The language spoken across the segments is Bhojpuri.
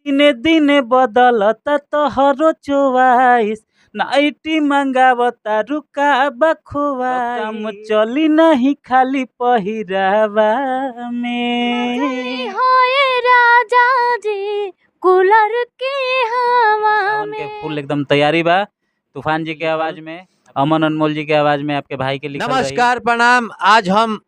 दिने दिने बदलता तोहरो चोवाइस, नाइटी मंगावता रुका बखुआ, काम चली नहीं खाली पहिरावा में। होए राजा जी कूलर के हवा सावन के में। फुल एकदम तैयारी बा। तूफान जी के आवाज में, अमन अनमोल जी के आवाज में आपके भाई के लिखल रही। नमस्कार, प्रणाम। आज हम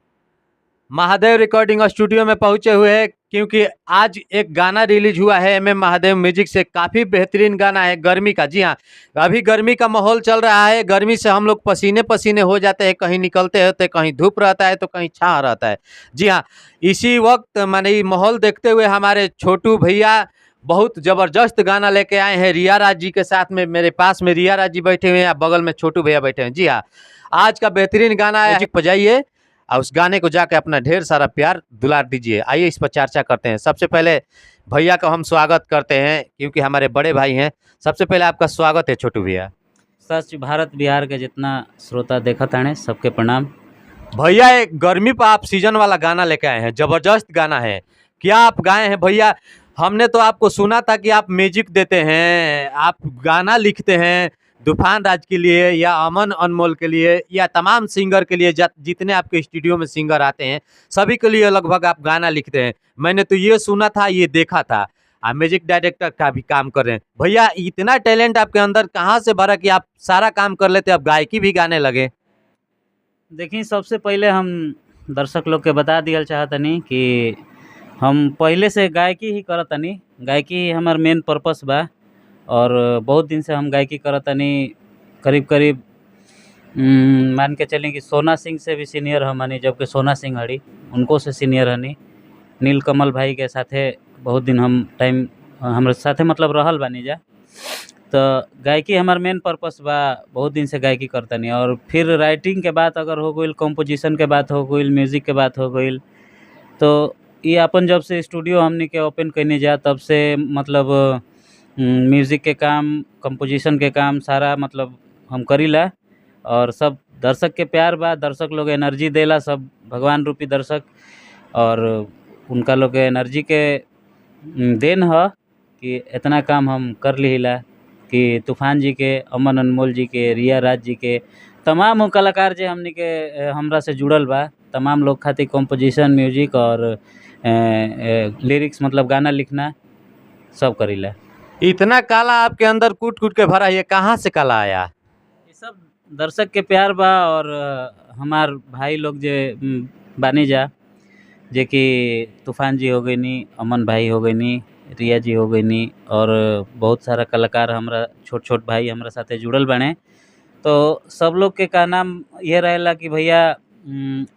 महादेव रिकॉर्डिंग स्टूडियो में पहुंचे हुए हैं, क्योंकि आज एक गाना रिलीज हुआ है एम एम महादेव म्यूजिक से। काफ़ी बेहतरीन गाना है गर्मी का। जी हाँ, अभी गर्मी का माहौल चल रहा है। गर्मी से हम लोग पसीने पसीने हो जाते हैं। कहीं निकलते हैं तो कहीं धूप रहता है तो कहीं छाँव रहता है। जी हाँ, इसी वक्त माने ये माहौल देखते हुए हमारे छोटू भैया बहुत ज़बरदस्त गाना लेके आए हैं रिया राज जी के साथ में। मेरे पास में रिया राज जी बैठे हुए हैं, बगल में छोटू भैया बैठे हैं। जी हाँ, आज का बेहतरीन गाना है, म्यूजिक बजाइए और उस गाने को जाके अपना ढेर सारा प्यार दुलार दीजिए। आइए इस पर चर्चा करते हैं। सबसे पहले भैया का हम स्वागत करते हैं, क्योंकि हमारे बड़े भाई हैं। सबसे पहले आपका स्वागत है छोटू भैया। सच भारत बिहार के जितना श्रोता देखत आने सबके प्रणाम। भैया, एक गर्मी पर आप सीजन वाला गाना लेके आए हैं, ज़बरदस्त गाना है। क्या आप गाए हैं भैया? हमने तो आपको सुना था कि आप म्यूजिक देते हैं, आप गाना लिखते हैं तूफान राज के लिए या अमन अनमोल के लिए या तमाम सिंगर के लिए, जितने आपके स्टूडियो में सिंगर आते हैं सभी के लिए लगभग आप गाना लिखते हैं। मैंने तो ये सुना था, ये देखा था। आप म्यूजिक डायरेक्टर का भी काम कर रहे हैं। भैया, इतना टैलेंट आपके अंदर कहाँ से भरा कि आप सारा काम कर लेते हैं, आप गायकी भी गाने लगे? देखिए, सबसे पहले हम दर्शक लोग के बता दियल चाहतनी कि हम पहले से गायकी ही करतनी। गायकी ही हमार मेन पर्पस बा और बहुत दिन से हम गायकी करतनी। करीब करीब मान के चली कि सोना सिंह से भी सीनियर हम हनी, जबकि सोना सिंह हड़ी उनको से सीनियर हनी। नीलकमल भाई के साथे बहुत दिन हम टाइम हमारे साथे मतलब रहल बानी जा। तो गायकी हमार मेन पर्पस बा, बहुत दिन से गायकी करतनी। और फिर राइटिंग के बात अगर हो गइल, कंपोजिशन के बात हो गइल, म्यूजिक के बात हो गइल, तो ये अपन जब से स्टूडियो हमनी के ओपन कइने जा तब से मतलब म्यूजिक के काम, कंपोजिशन के काम सारा मतलब हम करीला। और सब दर्शक के प्यार बा, दर्शक लोग एनर्जी देला, सब भगवान रूपी दर्शक, और उनका लोग के एनर्जी के देन ह कि इतना काम हम कर लिहिला कि तूफान जी के, अमन अनमोल जी के, रिया राज जी के, तमाम वो कलाकार जे हमनी के हमरा से जुड़ल बा, तमाम लोग खातिर कंपोजिशन, म्यूजिक और लिरिक्स मतलब गाना लिखना सब करीला। इतना काला आपके अंदर कूट कूट के भरा है, ये कहाँ से काला आया? ये सब दर्शक के प्यार बा और हमार भाई लोग जे बानी जा, जे कि तूफान जी हो गईनी, अमन भाई हो गईनी, रिया जी हो गईनी और बहुत सारा कलाकार हमरा छोट छोट भाई हमरा साथे जुड़ल बाने। तो सब लोग के का नाम ये रहेला कि भैया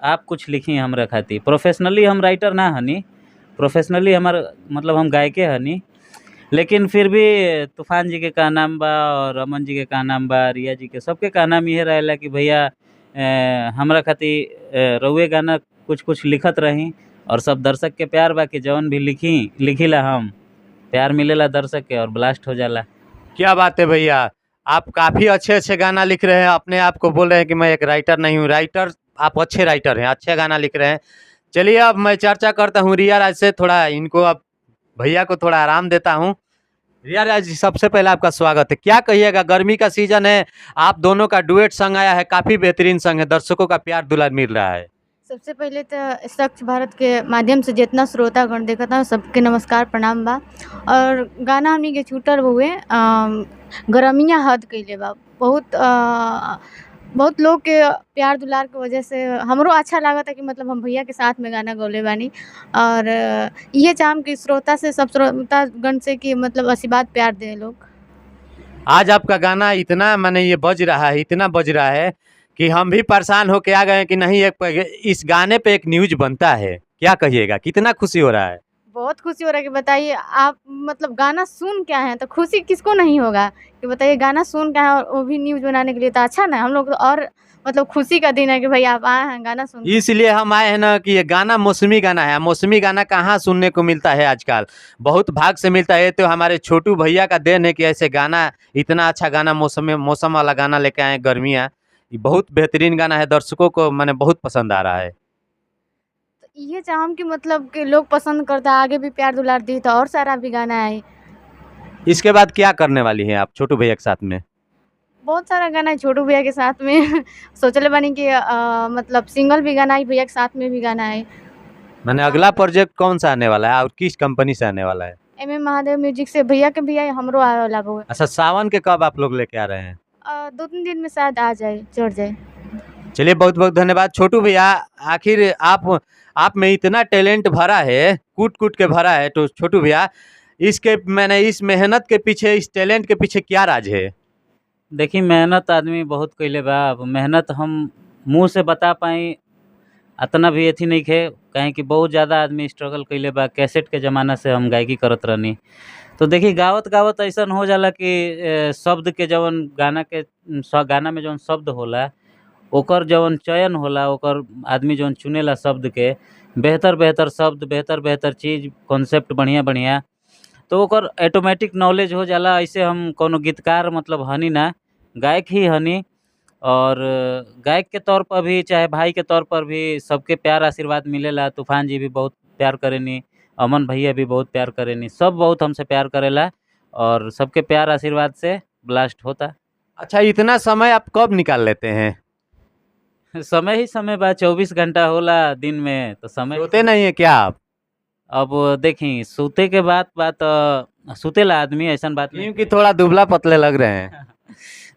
आप कुछ लिखी हमरा खातिर। प्रोफेशनली हम राइटर ना हनी, प्रोफेशनली हमार मतलब हम गायके हनी, लेकिन फिर भी तूफान जी के का नाम बा और अमन जी के का नाम बा, रिया जी के, सबके का नाम ये रहेला कि भैया हमरा खातिर रउए गाना कुछ कुछ लिखत रही। और सब दर्शक के प्यार बा कि जौन भी लिखी लिखिला हम, प्यार मिलेला दर्शक के और ब्लास्ट हो जाला। क्या बात है भैया, आप काफ़ी अच्छे अच्छे गाना लिख रहे हैं। अपने आप को बोल रहे हैं कि मैं एक राइटर नहीं हूँ, राइटर आप अच्छे राइटर हैं, अच्छे गाना लिख रहे हैं। चलिए अब मैं चर्चा करता हूँ रिया राज से, थोड़ा इनको अब भैया को थोड़ा आराम देता हूँ। रिया राज जी, सबसे पहले आपका स्वागत है। क्या कहिएगा, गर्मी का सीजन है, आप दोनों का डुएट संग आया है, काफ़ी बेहतरीन संग है, दर्शकों का प्यार दुलार मिल रहा है। सबसे पहले तो स्वच्छ भारत के माध्यम से जितना श्रोतागण देखता है सबके नमस्कार प्रणाम बा। और गाना हमनी के छूटल हुए गरमिया हद कैले बा, बहुत बहुत लोग के प्यार दुलार के वजह से हमरो अच्छा लागता कि मतलब हम भैया के साथ में गाना गौले बानी। और ये चाहम कि श्रोता से, सब श्रोतागण से कि मतलब आशीर्वाद प्यार दे लोग। आज आपका गाना इतना माने ये बज रहा है, इतना बज रहा है कि हम भी परेशान होके आ गए हैं कि नहीं एक इस गाने पे एक न्यूज बनता है। क्या कहिएगा, कितना खुशी हो रहा है? बहुत खुशी हो रहा है कि बताइए आप मतलब गाना सुन के आए हैं तो खुशी किसको नहीं होगा कि बताइए गाना सुन के आए और वो भी न्यूज़ बनाने के लिए, तो अच्छा ना, हम लोग और मतलब खुशी का दिन है कि भाई आप आए हैं गाना सुन। इसलिए हम आए हैं ना कि ये गाना मौसमी गाना है। मौसमी गाना कहाँ सुनने को मिलता है आजकल, बहुत भाग से मिलता है। तो हमारे छोटू भैया का then है कि ऐसे गाना, इतना अच्छा गाना, मौसम मौसम वाला गाना लेके आए। गर्मियाँ, ये बहुत बेहतरीन गाना है, दर्शकों को माने बहुत पसंद आ रहा है। तो ये चाहम कि मतलब कि लोग पसंद करता, आगे भी प्यार दुलार दी तो और सारा भी गाना आए। इसके बाद क्या करने वाली हैं आप छोटू भैया के साथ में? बहुत सारा गाना है छोटू भैया के साथ में। सोचले बानी कि मतलब सिंगल भी गाना आई, भैया के साथ में भी गाना आई। माने अगला प्रोजेक्ट कौन सा आने वाला है और किस कंपनी से आने वाला है? एम एम महादेव म्यूजिक से भैया के भी आई, हमरो आवे वाला बहु। अच्छा, सावन के कब आप लोग लेके आ रहे हैं? 2-3 दिन में शायद आ जाए, चढ़ जाए। चलिए, बहुत बहुत धन्यवाद छोटू भैया। आखिर आप में इतना टैलेंट भरा है, कूट कूट के भरा है, तो छोटू भैया इसके मैंने इस मेहनत के पीछे, इस टैलेंट के पीछे क्या राज है? देखी, मेहनत आदमी बहुत कैले बा। अब मेहनत हम मुँह से बता पाई अतना भी अथी नहीं खे, काहे कि बहुत ज़्यादा आदमी स्ट्रगल कैले बा। कैसेट के ज़माना से हम गायकी करत रहनी, तो देखी गावत गावत ऐसन हो जाला कि शब्द के जवन गाना के गाना में जवन शब्द होला, ओकर जवन चयन होला, ओकर आदमी जवन चुनेला शब्द के, बेहतर बेहतर शब्द, बेहतर बेहतर चीज़, कॉन्सेप्ट बढ़िया बढ़िया, तो ओकर ऑटोमेटिक नॉलेज हो जाला। ऐसे हम कोनो गीतकार मतलब हनी ना, गायक ही हनी। और गायक के तौर पर भी चाहे भाई के तौर पर भी सबके प्यार आशीर्वाद मिलेला। तूफान जी भी बहुत प्यार करेनी, अमन भैया भी बहुत प्यार करेनी, सब बहुत हमसे प्यार करेला और सबके प्यार आशीर्वाद से ब्लास्ट होता। अच्छा, इतना समय आप कब निकाल लेते हैं? समय ही समय बा, 24 घंटा होला दिन में, तो समय। सोते नहीं है क्या आप? अब देखी, सूते के बाद बात, सुतेला आदमी, ऐसा बात नहीं। क्योंकि थोड़ा दुबला पतले लग रहे हैं।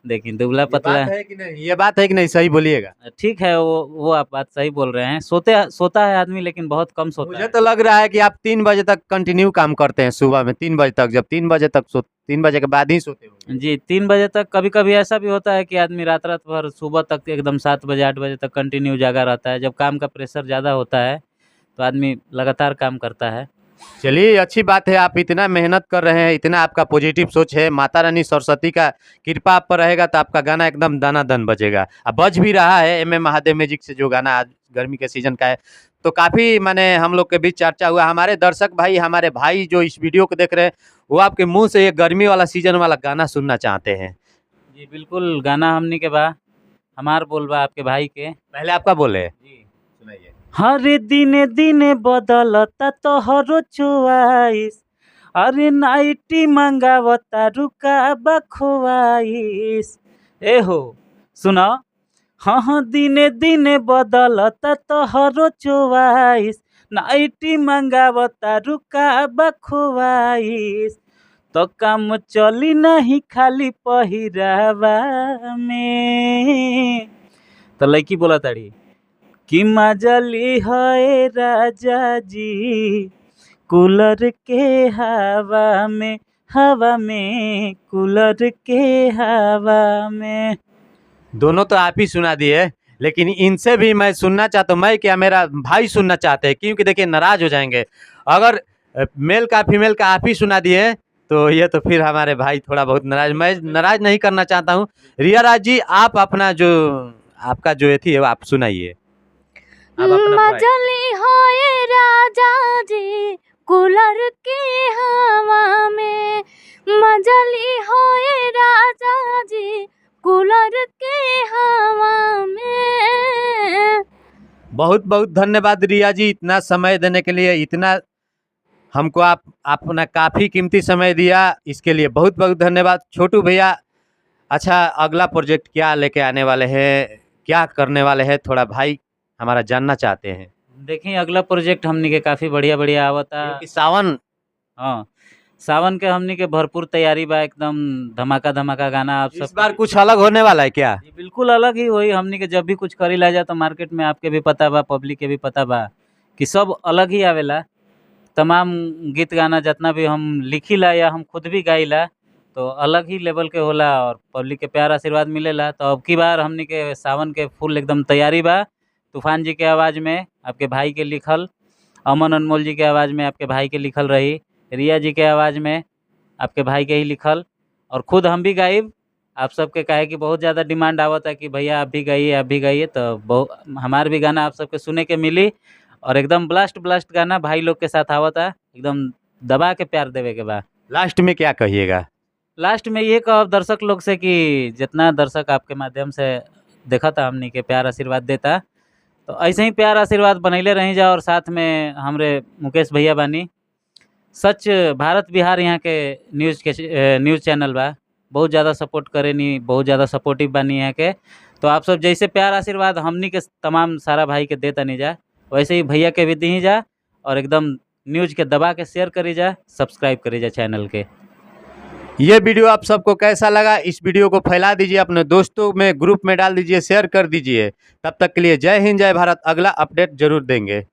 देखी, दुबला ये पतला बात है कि नहीं? ये बात है कि नहीं? सही बोलिएगा। ठीक है, वो आप बात सही बोल रहे हैं। सोते सोता है आदमी, लेकिन बहुत कम सोता मुझे है। तो लग रहा है कि आप 3 बजे तक कंटिन्यू काम करते हैं, सुबह में 3 बजे तक, जब 3 बजे तक सो, 3 बजे के बाद ही सोते होंगे। जी, 3 बजे तक। कभी कभी ऐसा भी होता है कि आदमी रात रात भर सुबह तक एकदम 7 बजे 8 बजे तक कंटिन्यू जागा रहता है। जब काम का प्रेशर ज़्यादा होता है तो आदमी लगातार काम करता है। चलिए, अच्छी बात है, आप इतना मेहनत कर रहे हैं, इतना आपका पॉजिटिव सोच है। माता रानी सरस्वती का कृपा आप पर रहेगा तो आपका गाना एकदम दनादन बजेगा। अब बज भी रहा है एम एम महादेव म्यूजिक से जो गाना आज गर्मी के सीजन का है, तो काफ़ी माने हम लोग के बीच चर्चा हुआ। हमारे दर्शक भाई, हमारे भाई जो इस वीडियो को देख रहे हैं, वो आपके मुँह से ये गर्मी वाला सीजन वाला गाना सुनना चाहते हैं। जी बिल्कुल, गाना हमनी के बा, हमार बोल बा आपके भाई के। पहले आपका बोले। जी। सुनाइए। हर दिने दिने बदलता तोहरो चुआइस, अरे नाइटी मंगावता रुका बखुआइस। ए हो सुनो, हाँ हाँ, दिने दिने बदलता तोहरो चुआइस, नाइटी मंगावता रुका बखुआइस, तो काम चली नहीं खाली पहिरावा में। तो लड़की बोला ताड़ी कि मजली है राजा जी कूलर के हवा में, हवा में, कूलर के हवा में। दोनों तो आप ही सुना दिए, लेकिन इनसे भी मैं सुनना चाहता हूँ। मैं क्या, मेरा भाई सुनना चाहते हैं, क्योंकि देखिए नाराज़ हो जाएंगे अगर मेल का फीमेल का आप ही सुना दिए तो ये तो फिर हमारे भाई थोड़ा बहुत नाराज। मैं नाराज़ नहीं करना चाहता हूँ। रिया राज जी, आप अपना जो आपका जो थी वो आप सुनाइए। आप अपना voice। मजली होए राजा जी कूलर के हवा में, मजली होए राजा जी कूलर के हवा में। बहुत बहुत धन्यवाद रिया जी, इतना समय देने के लिए, इतना हमको आप अपना काफ़ी कीमती समय दिया, इसके लिए बहुत बहुत धन्यवाद छोटू भैया। अच्छा, अगला प्रोजेक्ट क्या लेके आने वाले हैं, क्या करने वाले हैं, थोड़ा भाई हमारा जानना चाहते हैं। देखिए, अगला प्रोजेक्ट हमनी के काफ़ी बढ़िया बढ़िया आवता। क्योंकि सावन, हाँ, सावन के हमनी के भरपूर तैयारी बा, एकदम धमाका धमाका गाना आप इस सब। बार कुछ अलग होने वाला है क्या? जी, बिल्कुल अलग ही होई। हमनी के जब भी कुछ करी ला जा तो मार्केट में आपके भी पता बा, पब्लिक के भी पता बा कि सब अलग ही आवेला। तमाम गीत गाना जितना भी हम लिखीला या हम खुद भी गाइला तो अलग ही लेवल के होला और पब्लिक के प्यार आशीर्वाद मिलेला। तो अब की बार हमनी के सावन के फुल एकदम तैयारी बा। तूफान जी के आवाज़ में आपके भाई के लिखल, अमन अनमोल जी के आवाज़ में आपके भाई के लिखल रही, रिया जी के आवाज़ में आपके भाई के ही लिखल, और खुद हम भी गाइब। आप सबके काहे कि बहुत ज़्यादा डिमांड आवत है कि भैया आप भी गाइए, आप भी गाइए, तो बहुत हमार भी गाना आप सबके सुने के मिली और एकदम ब्लास्ट ब्लास्ट गाना भाई लोग के साथ आवता, एकदम दबा के प्यार देवे के बा। लास्ट में क्या कहिएगा? लास्ट में ये कहब दर्शक लोग से कि जितना दर्शक आपके माध्यम से देखा था हमनी के प्यार आशीर्वाद देता, तो ऐसे ही प्यार आशीर्वाद बनैले रही जा। और साथ में हमरे मुकेश भैया बानी, सच भारत बिहार यहाँ के न्यूज़ के न्यूज़ चैनल बा। बहुत ज़्यादा सपोर्ट करेनी, बहुत ज़्यादा सपोर्टिव बानी यहाँ के। तो आप सब जैसे प्यार आशीर्वाद हमनी के तमाम सारा भाई के देतानी जा, वैसे ही भैया के भी दी जा और एकदम न्यूज़ के दबा के शेयर करी जा, सब्सक्राइब करी जा चैनल के। ये वीडियो आप सबको कैसा लगा, इस वीडियो को फैला दीजिए अपने दोस्तों में, ग्रुप में डाल दीजिए, शेयर कर दीजिए। तब तक के लिए जय हिंद, जय भारत। अगला अपडेट जरूर देंगे।